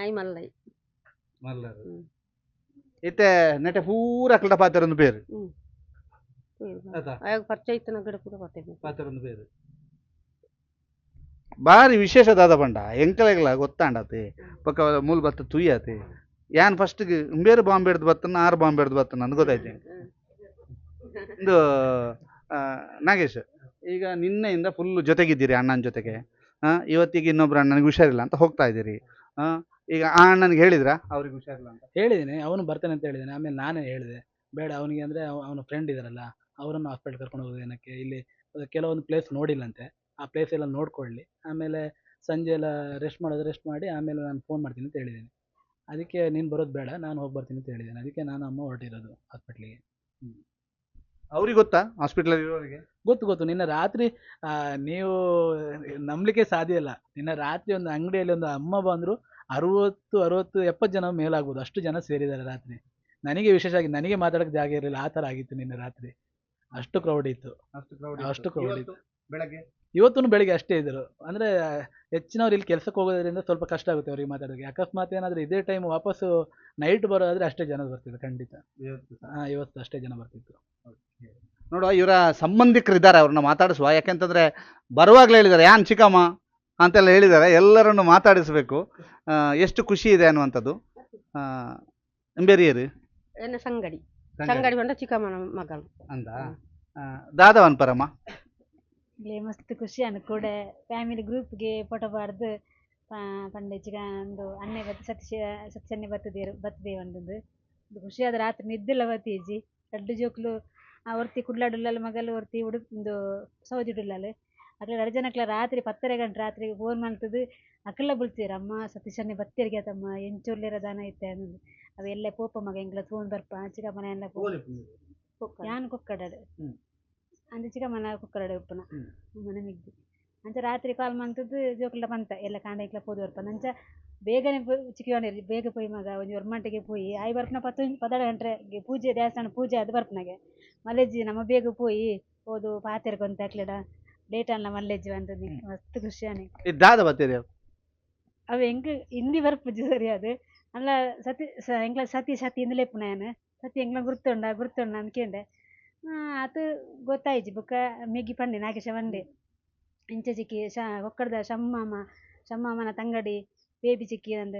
ಆಯಿ ಮಲ್ಲೈ. ಮಲ್ಲರು. ಇತ್ತೆ ನೆಟೆ ಪೂರ ಅಕ್ಲಟ ಪಾತೆರೊಂದು ಪೇರು. ಅತ್ತ. ಆಯಾಗ ಪರಿಚಯ ಇತ್ತನ ಗಡ ಪೂರ ಪಾತೆರ್. ಪಾತೆರೊಂದು ಪೇರು ಬಾರಿ ವಿಶೇಷ ದಾದ ಪಂಡ ಎಂಕಲೆಗ್ಲ ಗೊತ್ತಾಂಡತೆ ಬೊಕ್ಕ ಮೂಲು ಬತ್ತ ತುಯ್ಯಾತೆ ಯಾನ್ ಫಸ್ಟ್ ಉಂಬೇರು ಬಾಂಬೆಡ್ದು ಬತ್ತನ ಆರು ಬಾಂಬೆಡ್ದು ಬತ್ತನ ಅಂದ್ ಗೊತ್ತಾಯ್ತು. ಇಂದು ನಾಗೇಶ್, ಈಗ ನಿನ್ನೆಯಿಂದ ಫುಲ್ ಜೊತೆಗಿದ್ದೀರಿ ಅಣ್ಣನ ಜೊತೆಗೆ. ಇವತ್ತಿಗೆ ಇನ್ನೊಬ್ರು ಅಣ್ಣನಿಗೆ ಹುಷಾರಿಲ್ಲ ಅಂತ ಹೋಗ್ತಾ ಇದ್ದೀರಿ. ಈಗ ಆ ಅಣ್ಣನಿಗೆ ಹೇಳಿದ್ರಾ ಅವ್ರಿಗೆ ಹುಷಾರಿಲ್ಲ ಅಂತ? ಹೇಳಿದ್ದೀನಿ, ಅವನು ಬರ್ತಾನೆ ಅಂತ ಹೇಳಿದ್ದಾನೆ. ಆಮೇಲೆ ನಾನೇ ಹೇಳಿದೆ ಬೇಡ ಅವನಿಗೆ, ಅಂದರೆ ಅವನ ಫ್ರೆಂಡ್ ಇದ್ದಾರಲ್ಲ ಅವರನ್ನು ಹಾಸ್ಪಿಟ್ಲ್ ಕರ್ಕೊಂಡು ಹೋಗೋದು ಏನಕ್ಕೆ, ಇಲ್ಲಿ ಕೆಲವೊಂದು ಪ್ಲೇಸ್ ನೋಡಿಲ್ಲಂತೆ, ಆ ಪ್ಲೇಸ್ ಎಲ್ಲ ನೋಡ್ಕೊಳ್ಳಿ, ಆಮೇಲೆ ಸಂಜೆ ಎಲ್ಲ ರೆಸ್ಟ್ ಮಾಡೋದು ರೆಸ್ಟ್ ಮಾಡಿ ಆಮೇಲೆ ನಾನು ಫೋನ್ ಮಾಡ್ತೀನಿ ಅಂತ ಹೇಳಿದ್ದೀನಿ. ಅದಕ್ಕೆ ನೀನು ಬರೋದು ಬೇಡ, ನಾನು ಹೋಗಿ ಬರ್ತೀನಿ ಅಂತ ಹೇಳಿದ್ದೇನೆ. ಅದಕ್ಕೆ ನಾನು ಅಮ್ಮ ಹೊರಟಿರೋದು ಹಾಸ್ಪಿಟ್ಲಿಗೆ. ಅವ್ರಿಗೆ ಗೊತ್ತಾ ಹಾಸ್ಪಿಟಲ್ ಇರೋರಿಗೆ? ಗೊತ್ತು ಗೊತ್ತು. ನಿನ್ನೆ ರಾತ್ರಿ ನೀವು ನಂಬಲಿಕ್ಕೆ ಸಾಧ್ಯ ಇಲ್ಲ. ನಿನ್ನೆ ರಾತ್ರಿ ಒಂದು ಅಂಗಡಿಯಲ್ಲಿ ಒಂದು ಅಮ್ಮ ಬಂದರು, 60 60 70 ಜನ ಮೇಲಾಗ್ಬೋದು, ಅಷ್ಟು ಜನ ಸೇರಿದ್ದಾರೆ ರಾತ್ರಿ. ನನಗೆ ವಿಶೇಷವಾಗಿ ನನಗೆ ಮಾತಾಡೋಕ್ಕೆ ಜಾಗ ಇರಲಿಲ್ಲ, ಆ ಥರ ಆಗಿತ್ತು ನಿನ್ನೆ ರಾತ್ರಿ. ಅಷ್ಟು ಕ್ರೌಡ್ ಇತ್ತು. ಅಷ್ಟು crowd ಇತ್ತು. ಬೆಳಗ್ಗೆ ಇವತ್ತೂ ಬೆಳಿಗ್ಗೆ ಅಷ್ಟೇ ಇದ್ದರು. ಅಂದರೆ ಹೆಚ್ಚಿನವ್ರು ಇಲ್ಲಿ ಕೆಲಸಕ್ಕೆ ಹೋಗೋದ್ರಿಂದ ಸ್ವಲ್ಪ ಕಷ್ಟ ಆಗುತ್ತೆ ಅವ್ರಿಗೆ ಮಾತಾಡೋಕ್ಕೆ. ಅಕಸ್ಮಾತ್ ಏನಾದರೂ ಇದೇ ಟೈಮ್ ವಾಪಸ್ಸು ನೈಟ್ ಬರೋದಾದ್ರೆ ಅಷ್ಟೇ ಜನ ಬರ್ತಿದ್ರು ಖಂಡಿತ. ಇವತ್ತು ಅಷ್ಟೇ ಜನ ಬರ್ತಿತ್ತು. ನೋಡುವ, ಇವರ ಸಂಬಂಧಿಕರಿದ್ದಾರೆ, ಅವ್ರನ್ನ ಮಾತಾಡಿಸುವ. ಯಾಕೆಂತಂದ್ರೆ ಬರುವಾಗಲೇ ಹೇಳಿದ್ದಾರೆ ಯಾನ್ ಚಿಕ್ಕಮ್ಮ ಅಂತೆಲ್ಲ ಹೇಳಿದ್ದಾರೆ. ಎಲ್ಲರನ್ನು ಮಾತಾಡಿಸಬೇಕು, ಎಷ್ಟು ಖುಷಿ ಇದೆ ಅನ್ನುವಂಥದ್ದು. ಬೇರಿಯರು ಎನ್ನ ಸಂಗಡಿ ಸಂಗಡಿ ಪಂಡ ಚಿಕ್ಕಮ್ಮನ ಮಗಳು. ಅಂದ ದಾದವನ್ ಪರಮ ಇಲ್ಲಿ ಮಸ್ತ್ ಖುಷಿ ಅನ್ ಕೂಡ ಫ್ಯಾಮಿಲಿ ಗ್ರೂಪ್ಗೆ ಫೋಟೋ ಪಾಡ್ದು ಪಂಡೆ ಚಿಕ ಒಂದು ಅನ್ನೆ ಬತ್ ಸತೀಶ ಸತ್ಯನ್ನೆ ಬತ್ತದೇರು ಬರ್ತದೆ ಒಂದೊಂದು ಖುಷಿ ಆದ. ರಾತ್ರಿ ನಿದ್ದೆಲ್ಲ ಬತ್ತೀಜಿ. ರಡ್ಡು ಜೋಕ್ಲು ಒರ್ತಿ ಕುಡ್ಲಾಡುಲ್ಲಲ್ ಮಗಲ್, ಒರ್ತಿ ಉಡುಪ್ ಇಂದು ಸೌದಿಡುಲ್ಲಲ್. ಅಕ್ಲ ರಡ್ಡು ಜನಕ್ಲ ರಾತ್ರಿ 10:30 ಗಂಟೆ ರಾತ್ರಿ ಫೋನ್ ಮಾಡ್ತದ್ದು. ಅಕ್ಲ ಬುಲ್ತೀರ ಅಮ್ಮ ಸತೀಶನ್ನೆ ಬತ್ತೇರಿಗೆ ಆತಮ್ಮ ಎಂಚೂರ್ಲಿರ ದಾನ ಇತ್ತೆ ಅಂದು. ಅವೆಲ್ಲ ಪೋಪ ಮಗ ಎಂಕ್ಲ ತೂನ್ ಬರ್ಪ ಚಿಕ್ಕಮ್ಮನ ಎಲ್ಲ ಯಾನ್ ಕುಕ್ಕಡಡು ಅಂದ್ ಚಿಕ್ಕಮ್ಮನ ಕುಕ್ಕರಡೆ ಉಪ್ಪುನ ಮನೆ ಮಿಗ್ಗಿ. ಅಂಚ ರಾತ್ರಿ ಕಾಲ್ ಮಂತದ್ದು ಜೋಕುಲ ಪಂತ ಎಲ್ಲ ಕಾಂಡ ಎಂಕ್ಲ ಪೋದು ಬರ್ಪ. ಅಂಚ ಬೇಗನೆ ಚಿಕ್ಕವನಿರಿ ಬೇಗ ಪೋಯಿ ಮಗ ಒಂಜಿ ಒರ್ಮಂಟಿಗೆ ಪೋಯಿ ಆಯ್ ಬರ್ಪುನ 10 ಗಂಟೆಗೆ ಪೂಜೆ ದೇವಸ್ಥಾನ ಪೂಜೆ ಅದು ಬರ್ಪುನಗೆ ಮಲ್ಲೆಜ್ಜಿ ನಮ್ಮ ಬೇಗ ಪೋಯಿ ಪೋದು ಪಾತೆರ ಕೊಂತ ಅಕ್ಲೆಡ ಲೇಟ್ ಅಲ್ಲ ಮಲ್ಲೆಜ್ಜಿ ಅಂತದ್ದು ಮಸ್ತ್ ಖುಷಿ ಆನೆ. ದಾದ ಬತ್ತೀರಿ? ಅವು ಎಂಕ್ ಹಿಂದಿ ಬರ್ಪುಜಿ ಸರಿ ಅದು ಅಲ್ಲ. ಸತಿ ಎಂಕ್ಲ ಸತಿ ಸತಿ ಇಂದಲೇ ಯಾನ್ ಸತಿ ಎಂಕ್ಲ ಗುರ್ತುಂಡ ಗುರ್ತುಂಡ ಅಂದ್ಕೊಂಡೆ ಆತು ಗೊತ್ತಾಯ್ಜಿ. ಬೊಕ್ಕ ಮೆಗ್ಗಿ ಪಂಡೆ ನಾಗೇಶ ಪಂಡೆ ಇಂಚ ಚಿಕ್ಕಿ ಕೊಕ್ಕಡದ ಶಮ್ಮಾಮ ಶಮ್ಮಾಮನ ತಂಗಡಿ ಬೇಬಿ ಚಿಕ್ಕಿ ಅಂದ್.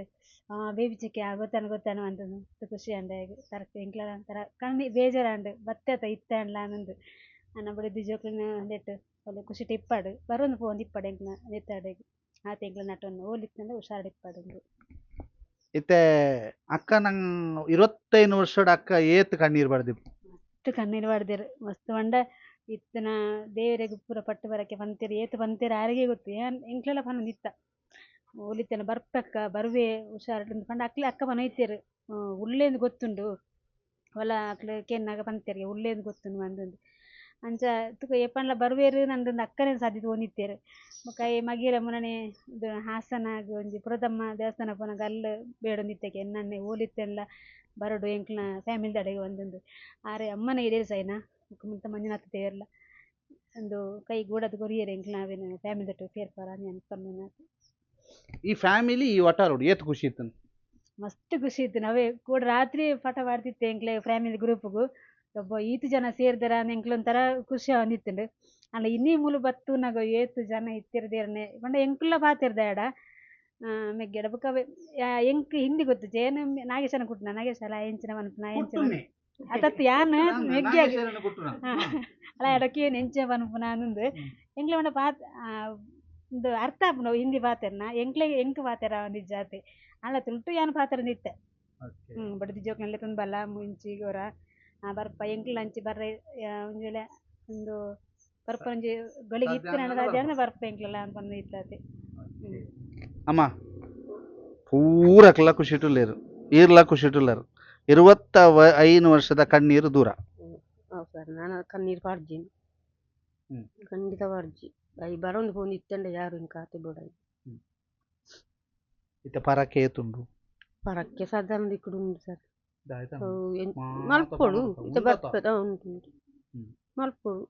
ಬೇಬಿ ಚಿಕ್ಕಿ ಗೊತ್ತಾನ ಗೊತ್ತಾನ ಅಂತಂದು ಮಸ್ತ್ ಖುಷಿ ಅಂಡೆ. ತರಕ್ ಎಂಕ್ಲ ಒಂಥರ ಕಣ್ಣಿ ಬೇಜಾರಾಂಡ್ ಬತ್ತೆ ಅತ ಇತ್ತೆ ಅಂಡ್ಲ ಅಂದು. ಅನ್ನ ಬುಡೆದಿ ಜೋಕ್ಲೆನ ಒಂದೆಟ್ ಒಲ್ಲೆ ಖುಷಿಟ್ ಇಪ್ಪಾಡು ಬರೋಂದು ಪೋವೊಂದು ಇಪ್ಪಾಡು ಎಂಕ್ಲ ನೆತ್ತಾಡೆಗ್ ಆತ ಎಂಕ್ಲ ನಟೊಂದು ಓಲಿತ್ತಂಡ ಹುಷಾರ್ಡ್ ಇಪ್ಪಾಡು. ಇತ್ತೆ ಅಕ್ಕ ನಂಗೆ 25 ವರ್ಷದ ಅಕ್ಕ ಏತ್ ಕಣ್ಣೀರು ಬರ್ದಿಪ್ಪು? ಮಸ್ತ್ ಕಣ್ಣೀರು ಬಾರ್ದೆರ್ ಮಸ್ತ್. ಪಂಡ ಇತ್ತನ ದೇವರೆಗ್ ಪೂರ ಪಟ್ಟು ಬರಕ್ಕೆ ಪಂತೆರ್ ಏತ್ ಪಂತೆರ್ ಆರಿಗೆ ಗೊತ್ತು. ಏನ್ ಎಂಕ್ಲೆಲ ಪನೊಂದಿತ್ತ ಒಲಿತನ ಬರ್ಪಕ್ಕ ಬರ್ವೆ ಹುಷಾರ್ ಪಂಡ ಅಕ್ಲೆ ಅಕ್ಕ ಪನೊಯ್ತೆರ್ ಉಲ್ಲೇಂದ್ ಗೊತ್ತುಂಡು ಒಲ ಅಕ್ಲೆ ಕೇನ್ನಾಗ ಪಂತೆರ್ಗೆ ಉಲ್ಲೇಂದ್ ಗೊತ್ತುಂಡು ಅಂದೊಂದು. ಅಂಚ ತುಕ ಏಪಂಡ್ಲ ಬರ್ವೇರು ನಂದೊಂದು ಅಕ್ಕನೇ ಸಾಧ್ಯ ತೋಂದಿತ್ತೆರ್. ಬೊಕ ಈ ಮಗೀರ ಮುನನೆ ಇದು ಹಾಸನಾಗ್ ಒಂಜಿ ಪುರದಮ್ಮ ದೇವಸ್ಥಾನ ಪೋನಗ ಅಲ್ಲ್ ಬೇಡೊಂದಿತ್ತೆಗೆ ಎನ್ನನ್ನೆ ಓಲಿತ್ತೆನ್ಲ ಬರೊಡು ಎಂಕ್ಲ್ನ ಫ್ಯಾಮಿಲಿದಡೆಗ್ ಒಂದೊಂದು ಆರೆ ಅಮ್ಮನ ಈಡೇರಿಸೈನ ಬೊಕ ಮುಲ್ತ ಮಂಜುನಾಥ ದೇವೆರ್ಲ ಒಂದು ಕೈ ಗೋಡದ್ ಕೊರಿಯೆರ್ ಎಂಕ್ಲ್ನ ಅವೆನ್ ಫ್ಯಾಮಿಲಿದೊಟ್ಟು ಸೇರ್ಪರ ಯಾನ್ ಪನ್ಪುನ. ಈ ಫ್ಯಾಮಿಲಿ ಈ ಒಟ್ಟಾರೋಡು ಏತ್ ಖುಷಿ ಇತ್ತು? ಮಸ್ತ್ ಖುಷಿ ಇತ್ತು. ನಾವೇ ಕೂಡ ರಾತ್ರಿ ಪಟ ಪಾಡ್ದಿತ್ತೆ ಎಂಕ್ಲೆ ಫ್ಯಾಮಿಲಿ ಗ್ರೂಪ್ಗು. ಒಬ್ಬ ಈತ್ ಜನ ಸೇರ್ದರ ಎಂಕ್ಲ ಒಂಥರ ಖುಷಿ ಆವೊಂದಿತ್ತುಂಡು. ಅಂಡ ಇನ್ನಿ ಮೂಲು ಬತ್ತುನಗ ಏತ್ ಜನ ಇತ್ತಿರ್ದೇರ್ನೆ ಪಂಡ ಎಂಕುಲ್ಲ ಪಾತೆರ್ದ ಮೆಗ್ಗೆಡ. ಬೊಕ ಅವೆ ಎಂಕ್ ಹಿಂದಿ ಗೊತ್ತು ಜೇನು ನಾಗೇಶನ ಕುಟ್ನ ನಾಗೇಶ ಅಲ ಎಂಚಿನ ಪನ್ಪುನ ಎಂಚಿನ ಅತತ್ ಯಾನ್ ಮೆಗ್ಗೆ ಅಲ ಎಡಕ್ಕೆ ಎಂಚಿನ ಪನ್ಪುನ ಅಂದು ಎಂಕ್ಲೆ ಪಂಡ ಪಾತ್ ಇಂದು ಅರ್ಥ ಆಪುಂಡು ಹಿಂದಿ ಪಾತೆರ್ನ ಎಂಕ್ಲೆ ಎಂಕ್ ಪಾತೆರ ಒಂದಿಜ್ಜಾತೆ ಜಾತಿ ಅಲ್ಲ ತುಳುಟು ಯಾನ್ ಪಾತೆರೊಂದಿತ್ತೆ. ಬಡದಿ ಜೋಕ್ಲೆನ್ಲ ತುಂಬಲ್ಲ ಮುಂಚಿ ಗೊರ ಬರ್ಪ ಎಂಕ್ಲ ಅಂಚಿ ಬರ್ರೆ ಒಂಜಿ ವೇಳೆ ಒಂದು ಬರ್ಪ ಒಂಜಿ ಗಳಿಗೆ ಇತ್ತಿನ ಸಾಧ್ಯ ಬರ್ಪ ಎಂಕ್ಲೆಲ ಪಂದ್ ಇತ್ತಾತೆ. ಅಮ್ಮ ಪೂರಕ್ಲ ಖುಷಿಟುಲ್ಲೇರು ಈರ್ಲ ಖುಷಿಟುಲ್ಲರು 25 ವರ್ಷದ ಕಣ್ಣೀರು ದೂರ. ಹೌದು ಸರ್, ನಾನು ಕಣ್ಣೀರು ಪಾಡ್ಜೀನಿ ಖಂಡಿತ ಪಾಡ್ಜಿ. I ಬರೋಂದು ಫೋನ್ ಇತ್ತಂಡ ಯಾರು ಇಂಕ ಆತೆ ಬೋಡ. ಇತ್ತೆ ಪರಕ್ಕೆ ಏತುಂಡು? ಪರಕ್ಕೆ ಸಾಧಾರಣ ಇಕ್ಕಡು ಉಂಡು ಸರ್. ಮಲ್ಪೊಡು ಇತ್ತೆ ಬರ್ಪದ ಉಂಟು ಮಲ್ಪೊಡು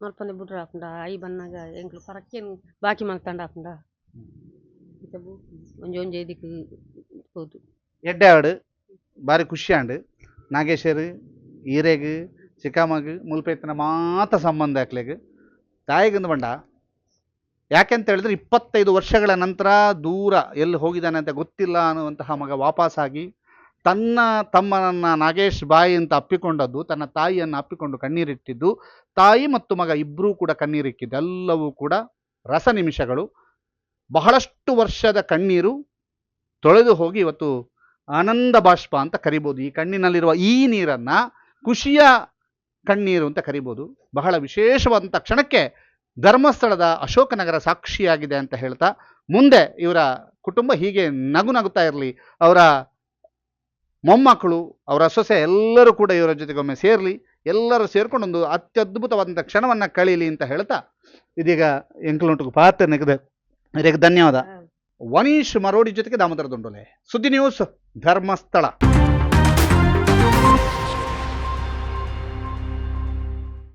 ಮಲ್ಪಂದೆ ಬುಡ್ರ ಆಪುಂಡ. I ಬನ್ನಾಗ ಎಂಕ್ಲು ಪರಕ್ಕೆ ಬಾಕಿ ಮಲ್ತಂಡ ಆಪುಂಡ. ಇತ್ತೆ ಒಂಜಿ ಒಂಜಿ ದಿಕ್ಕು ಪೋದು. ಎಡ್ಡೆ ಆಡು ಬಾರಿ ಖುಷಿ ಆಂಡ್. ನಾಗೇಶರು ಈರೆಗ್ ಚಿಕ್ಕಮ್ಮಗ್ ಮುಲ್ಪೈತನ ಮಾತ ಸಂಬಂಧ ಅಕ್ಲೆಗ್ ತಾಯಿಗಂದು ಬಂಡ. ಯಾಕೆಂತ ಹೇಳಿದ್ರೆ 25 ವರ್ಷಗಳ ನಂತರ ದೂರ ಎಲ್ಲಿ ಹೋಗಿದ್ದಾನೆ ಅಂತ ಗೊತ್ತಿಲ್ಲ ಅನ್ನುವಂತಹ ಮಗ ವಾಪಸ್ಸಾಗಿ ತನ್ನ ತಮ್ಮನನ್ನ ನಾಗೇಶ್ ಬಾಯಿ ಅಂತ ಅಪ್ಪಿಕೊಂಡದ್ದು, ತನ್ನ ತಾಯಿಯನ್ನು ಅಪ್ಪಿಕೊಂಡು ಕಣ್ಣೀರಿಟ್ಟಿದ್ದು, ತಾಯಿ ಮತ್ತು ಮಗ ಇಬ್ಬರೂ ಕೂಡ ಕಣ್ಣೀರಿಕ್ಕಿದ್ದು ಎಲ್ಲವೂ ಕೂಡ ರಸ ನಿಮಿಷಗಳು. ಬಹಳಷ್ಟು ವರ್ಷದ ಕಣ್ಣೀರು ತೊಳೆದು ಹೋಗಿ ಇವತ್ತು ಆನಂದ ಬಾಷ್ಪ ಅಂತ ಕರಿಬೋದು. ಈ ಕಣ್ಣಿನಲ್ಲಿರುವ ಈ ನೀರನ್ನು ಖುಷಿಯ ಕಣ್ಣೀರು ಅಂತ ಕರಿಬೋದು. ಬಹಳ ವಿಶೇಷವಾದಂಥ ಕ್ಷಣಕ್ಕೆ ಧರ್ಮಸ್ಥಳದ ಅಶೋಕನಗರ ಸಾಕ್ಷಿಯಾಗಿದೆ ಅಂತ ಹೇಳ್ತಾ, ಮುಂದೆ ಇವರ ಕುಟುಂಬ ಹೀಗೆ ನಗು ನಗುತ್ತಾ ಇರಲಿ, ಅವರ ಮೊಮ್ಮಕ್ಕಳು, ಅವರ ಸೊಸೆ ಎಲ್ಲರೂ ಕೂಡ ಇವರ ಜೊತೆಗೊಮ್ಮೆ ಸೇರಲಿ. ಎಲ್ಲರೂ ಸೇರ್ಕೊಂಡು ಒಂದು ಅತ್ಯದ್ಭುತವಾದಂಥ ಕ್ಷಣವನ್ನ ಕಳೀಲಿ ಅಂತ ಹೇಳ್ತಾ ಇದೀಗ ಎಂಕ್ಲುಂಟು ಪಾತ್ರ ನೆಗದೆ ಧನ್ಯವಾದ. ವನೀಶ್ ಮರೋಡಿ ಜೊತೆಗೆ ದಾಮೋದರ ದುಂಡೋಲೆ, ಸುದ್ದಿ ನ್ಯೂಸ್, ಧರ್ಮಸ್ಥಳ.